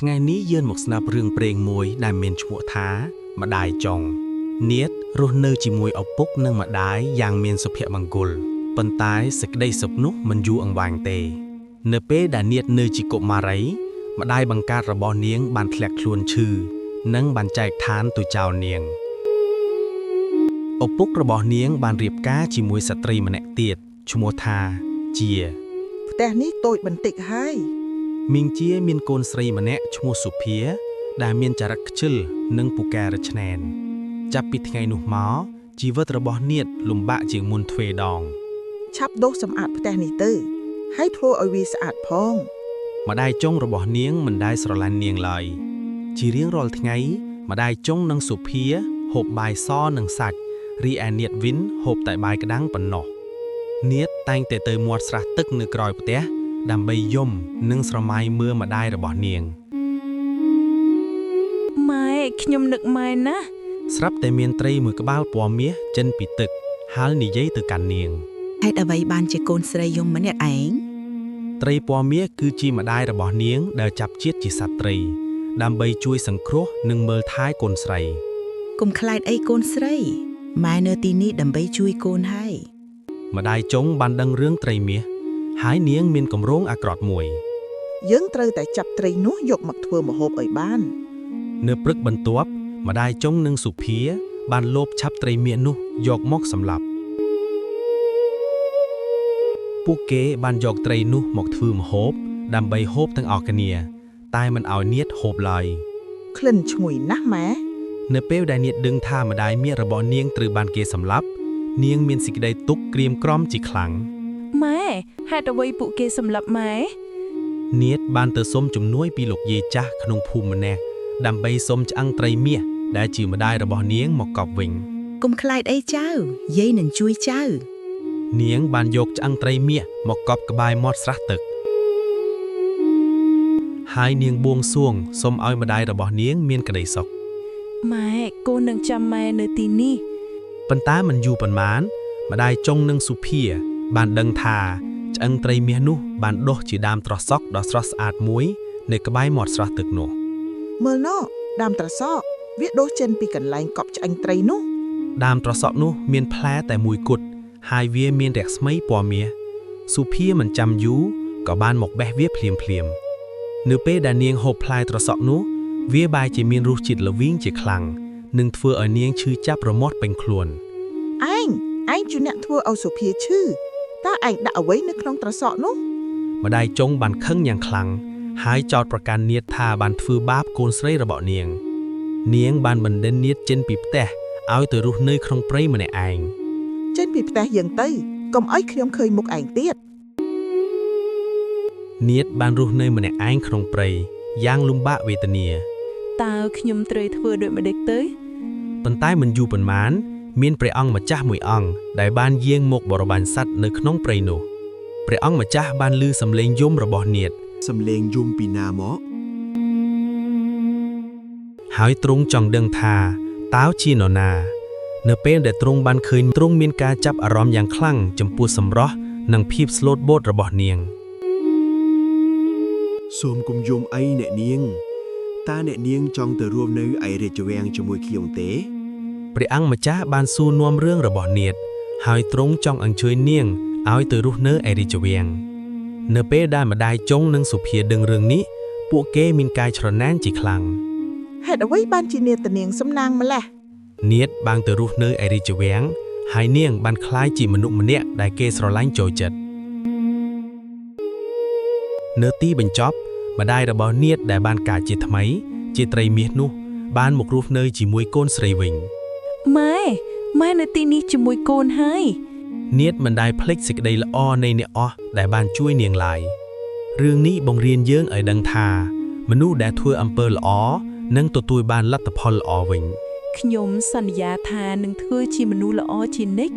ថ្ងៃនេះយើងមកស្ដាប់រឿងព្រេងមួយដែលមានឈ្មោះថាម្ដាយចុងនាតរស់នៅជាមួយឪពុកនិងម្ដាយយ៉ាងមានសុភមង្គលប៉ុន្តែសេចក្តីសុខនោះមិនយូរអង្វែងទេ នៅពេលដែលនាតនៅជាកុមារីម្ដាយបង្កើតរបស់នាងបានធ្លាក់ខ្លួនឈឺនិងបានចែកឋានទៅចោលនាងឪពុករបស់នាងបានរៀបការជាមួយស្ត្រីម្នាក់ទៀតឈ្មោះថាជា ផ្ទះនេះតូចបន្តិចហើយ មីងជាមានកូនស្រីម្នាក់ឈ្មោះសុភា ដែលមានចរិតខ្ជិលនិងពូកែរឆ្នែនចាប់ពីថ្ងៃនោះមកជីវិតរបស់នាតលំបាកជាងមុនទ្វេដង ឆាប់ដុសសម្អាតផ្ទះនេះទៅ ហើយធ្វើឲ្យវាស្អាតផង ម្ដាយចុងរបស់នាងមិនដែលស្រឡាញ់នាងឡើយជារៀងរាល់ថ្ងៃម្ដាយចុងនិងសុភាហូបបាយសនិងសាច់រីឯនាតវិញហូបតែបាយក្តាំងប៉ុណ្ណោះនាតតែងតែទៅមាត់ស្រះទឹកនៅក្រោយផ្ទះដើម្បីយំនិងស្រមៃមើលម្ដាយរបស់នាង ម៉ែខ្ញុំនឹកម៉ែណាស់ ស្រាប់តែមានត្រីមួយក្បាលពណ៌មាសចេញពីទឹកហើយនិយាយទៅកាន់នាង ហេតុអ្វីបានជាកូនស្រីយំម្នាក់ឯង ត្រីពណ៌មាសគឺជាម្ដាយរបស់នាងដែលចាប់ជាតិជាសត្វត្រី ដើម្បីជួយសង្គ្រោះនិងមើលថែកូនស្រី កុំខ្លាចអីកូនស្រីម៉ែនៅទីនេះដើម្បីជួយកូនហើយ ម្ដាយចុងបានដឹងរឿងត្រីមាសហើយនាងមានកម្រងអាក្រក់មួយ យើងត្រូវតែចាប់ត្រីនោះយកមកធ្វើម្ហូបឲ្យបាន នៅព្រឹកបន្ទាប់ម្ដាយចុងនិងសុភា បានលបឆាប់ត្រីមាសនោះយកមកសម្លាប់ពួកគេបានយកត្រីនោះមកធ្វើម្ហូបដើម្បីហូបទាំងអស់គ្នា តែមិនឲ្យនាតហូបឡើយ ក្លិនឈ្ងុយណាស់ម៉ែ នៅពេលដែលនាងដឹងថាម្ដាយមាសរបស់នាងត្រូវបានគេសម្លាប់នាងមានសេចក្តីទុក្ខក្រៀមក្រំជាខ្លាំង ម៉ែហេតុអ្វីពួកគេសម្លាប់ម៉ែ នាតបានទៅសុំជំនួយពីលោកយាយចាស់ក្នុងភូមិម្នាក់ដើម្បីសុំឆ្អឹងត្រីមាសដែលជាម្ដាយរបស់នាងមកកប់វិញ កុំខ្លាចអីចៅយាយនឹងជួយចៅ នាងបានយកឆ្អឹងត្រីមាសមកកប់ក្បែរមាត់ស្រះទឹកហើយនាងបួងសួងសុំឲ្យម្ដាយរបស់នាងមានក្តីសុខ ម៉ែកូននឹងចាំម៉ែនៅទីនេះ ប៉ុន្តែមិនយូរប៉ុន្មានម្ដាយចុងនិងសុភា បានដឹងថាឆ្អឹងត្រីមាសនោះបានដុះជាដើមត្រសក់ដ៏ស្រស់ស្អាតមួយនៅក្បែរមាត់ស្រះទឹកនោះ មើលណដើមត្រសក់វាដុះចេញពីកន្លែងកប់ឆ្អឹងត្រីនោះ ដើមត្រសក់នោះមានផ្លែតែមួយគត់ហើយវាមានរស្មីពណ៌មាសសុភាមិនចាំយូរក៏បានមកបេះវាភ្លាមភ្លាមៗនៅពេលដែលនាងហូបផ្លែត្រសក់នោះវាបែរជាមានរសជាតិល្វីងជាខ្លាំងនិងធ្វើឲ្យនាងឈឺចាប់រមាស់ពេញខ្លួន ឯងឯងជាអ្នកធ្វើឲ្យសុភាឈឺតើឯងដាក់អ្វីនៅក្នុងត្រសក់នោះ ម្ដាយចុងបានខឹងយ៉ាងខ្លាំងហើយចោទប្រកាន់នាតថាបានធ្វើបាបកូនស្រីរបស់នាង នាងបានបណ្ដេញនាតចេញពីផ្ទះឲ្យទៅរស់នៅក្នុងព្រៃម្នាក់ឯង ចេញពីផ្ទះយើងទៅកុំឲ្យខ្ញុំឃើញមុខឯងទៀត នាតបានរស់នៅម្នាក់ឯងក្នុងព្រៃយ៉ាងលំបាកវេទនា តើខ្ញុំត្រូវធ្វើដូចម្តេចទៅ ប៉ុន្តែមិនយូរប៉ុន្មានមានព្រះអង្គម្ចាស់មួយអង្គដែលបានយាងមកបរបាញ់សត្វនៅក្នុងព្រៃនោះព្រះអង្គម្ចាស់បានឮសំឡេងយំរបស់នាត សំលេងយំពីណាមក ហើយទ្រង់ចង់ដឹងថាតើជានរណា នៅពេលដែលទ្រង់បានឃើញទ្រង់មានការចាប់អារម្មណ៍យ៉ាងខ្លាំងចំពោះសម្រស់និងភាពស្លូតបូតរបស់នាង សូមគុំយំអីអ្នកនាងតើអ្នកនាងចង់ទៅរួមនៅឯរាជវាំងជាមួយខ្ញុំទេ ព្រះអង្គម្ចាស់បានសួរនាំរឿងរបស់នាតហើយទ្រង់ចង់អញ្ជើញនាងឲ្យទៅរស់នៅឯរាជវាំងនៅពេលដែលម្ដាយចុងនិងសុភាដឹងរឿងនេះពួកគេមានកាយច្រណែនជាខ្លាំង ហេតុអ្វីបានជានាតនាងសំណាងម្ល៉េះ នាតបានទៅរស់នៅឯរាជវាំងហើយនាងបានក្លាយជាមនុស្សម្នាក់ដែលគេស្រឡាញ់ចូលចិត្តនៅទីបញ្ចប់ម្ដាយរបស់នាតដែលបានកើតជាថ្មី ជាត្រីមាសនោះ បានមករស់នៅជាមួយកូនស្រីវិញ ម៉ែម៉ែនៅទីនេះជាមួយកូនហើយ នាតមិនដែលភ្លេចសេចក្តីល្អនៃអ្នកអស់ដែលបានជួយនាងឡើយរឿងនេះបង្រៀនយើងឲ្យដឹងថា មនុស្សដែលធ្វើអំពើល្អនឹងទទួលបានលទ្ធផលល្អវិញ ខ្ញុំសន្យាថានឹងធ្វើជាមនុស្សល្អជានិច្ច